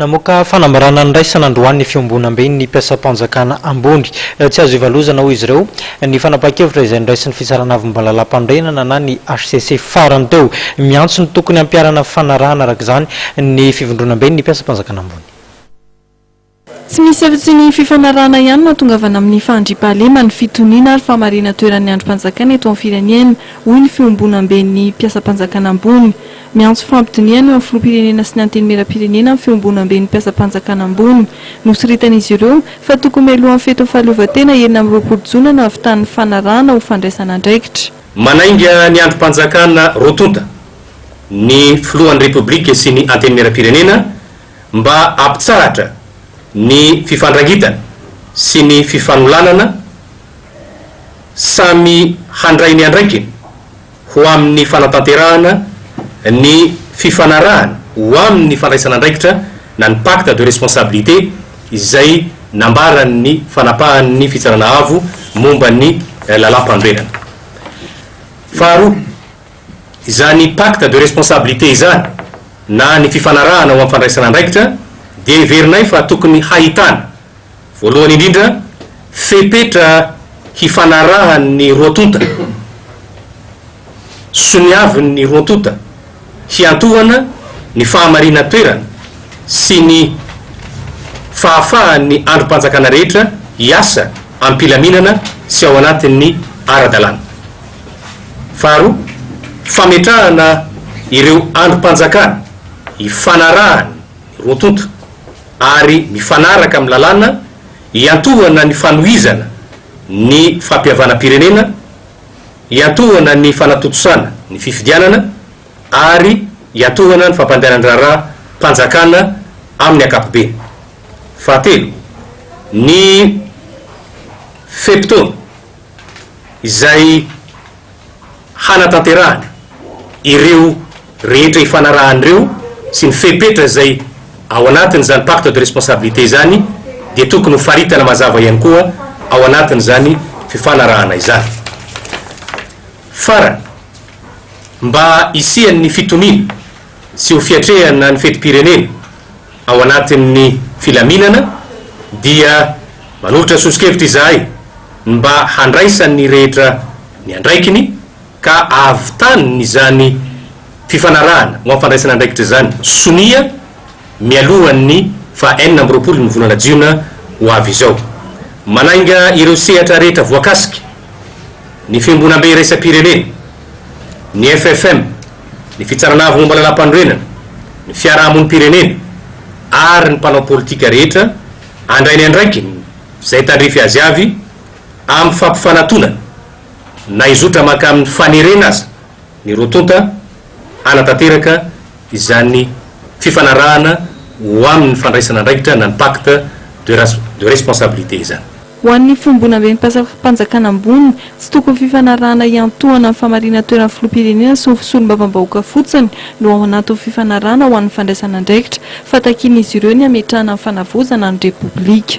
Namoaka fanambarana niraisana androany ny Fiombonamben'ny mpiasam-panjakana ambony. Tsy azo ivalozana, hoy izy ireo, ny fanapahan-kevitra izay noraisin'ny Fitsarana Avo Momba ny Lalàmpanorenana na ny hcc farany teo. Miantso ny tokony hampiharana fanarahana araka izany ny Fivondronamben'ny mpiasam-panjakana ambony. Tsy misy afa-tsy ny fifanarahana ihany no hahatongavana amin'ny fahandriampahalemana, fitoniana ary fahamarinan-toeran'ny andrim-panjakana eto amin'ny firenena, hoy ny Fiombonamben'ny mpiasam-panjakana ambony. Miantso fifampidinihana eo amin'ny filoham-pirenena sy ny antenimieram-pirenena ny Fiombonamben'ny mpiasam-panjakana ambony. Nosoritan'izy ireo fa tokony mialohan'ny fetin'ny fahaleovantena 26 jona no hahavitan'ny fanarahana ho fandraisana andraikitra. Manainga ny andrim-panjakana roa tonta, ny filohan'ny Repoblika sy ny Antenimieram-pirenena, mba hampitsahatra ny fifandrangitana sy ny fifanolanana, samy handray ny andraikiny ho amin'ny fanatanterahana ny fifanarahana ho amin'ny fandraisana andraikitra na ny pacte de responsabilité izay nambaran'ny fanapahan'ny Fitsarana Avo momba ny Lalàmpanorenana. Faharoa, Izany pacte de responsabilité izany na ny fifanarahana ho amin'ny fandraisana andraikitra dia heverinay fa tokony hahitana, voalohany indrindra, fepetra hifanarahan'ny roa tonta, soniavin'ny roa tonta hiantohana ny fahamarinan-toerana sy ny fahafahan'ny andrim-panjakana rehetra hiasa am-pilaminana sy ao anatin'ny ara-dalàna. Faharoa, fametrahana ireo andrim-panjakana ifanarahan'ny roa tonta ary mifanaraka amin'ny lalàna iantohana ny fanohizana ny fampihavanam-pirenena, iantohana ny fanatontosana ny fifidianana ary iantohana ny fampandehanan-draharaham-panjakana amin'ny ankapobeny. Fahatelo, ny fe-potoana. izay hanatanterahana ireo rehetra ifanarahana ireo sy ny fepetra izay ao anatin'izany pacte de responsabilité izany dia tokony ho faritana mazava ihany koa ao anatin'izany fifanarahana izany. Farany, mba hisian'ny fitoniana sy ho fiatrehana ny fetim-pirenena ao anatin'ny filaminana dia manolotra soso-kevitra izahay ny mba handraisan'ny rehetra ny andraikiny ka ahavitany izany fifanarahana ho amin'ny fandraisana andraikitra izany sonia mialohan'ny faha 26 ny volana jiona ho avy izao. Manainga ireo sehatra rehetra voakasika, ny Fiombonambe iraisam-pirenena, ny FFM, ny Fitsarana Avo momba Lalàmpanorenana, ny fiarahamonim-pirenena ary ny mpanao politika rehetra handray ny andraikiny izay tandrify azy avy amin'ny fampifanatonana na hizotra mankamin'ny fanerena aza ny roa tonta hanatanteraka izany fifanarahana ho amin'ny fandraisana andraikitra na ny pacte de responsabilité izany. Ho an'ny Fiombonamben'ny mpiasam-panjakana ambony, tsy tokony fifanarahana hiantohana ny famarinan-toeran'ny filoham-pirenena sy ny solombavambahoaka fotsiny no ao anatin'ny fifanarahana ho an'ny fandraisana andraikitra, fa takian'izy ireo ny hametrahana ny fanavaozana ny Repoblika.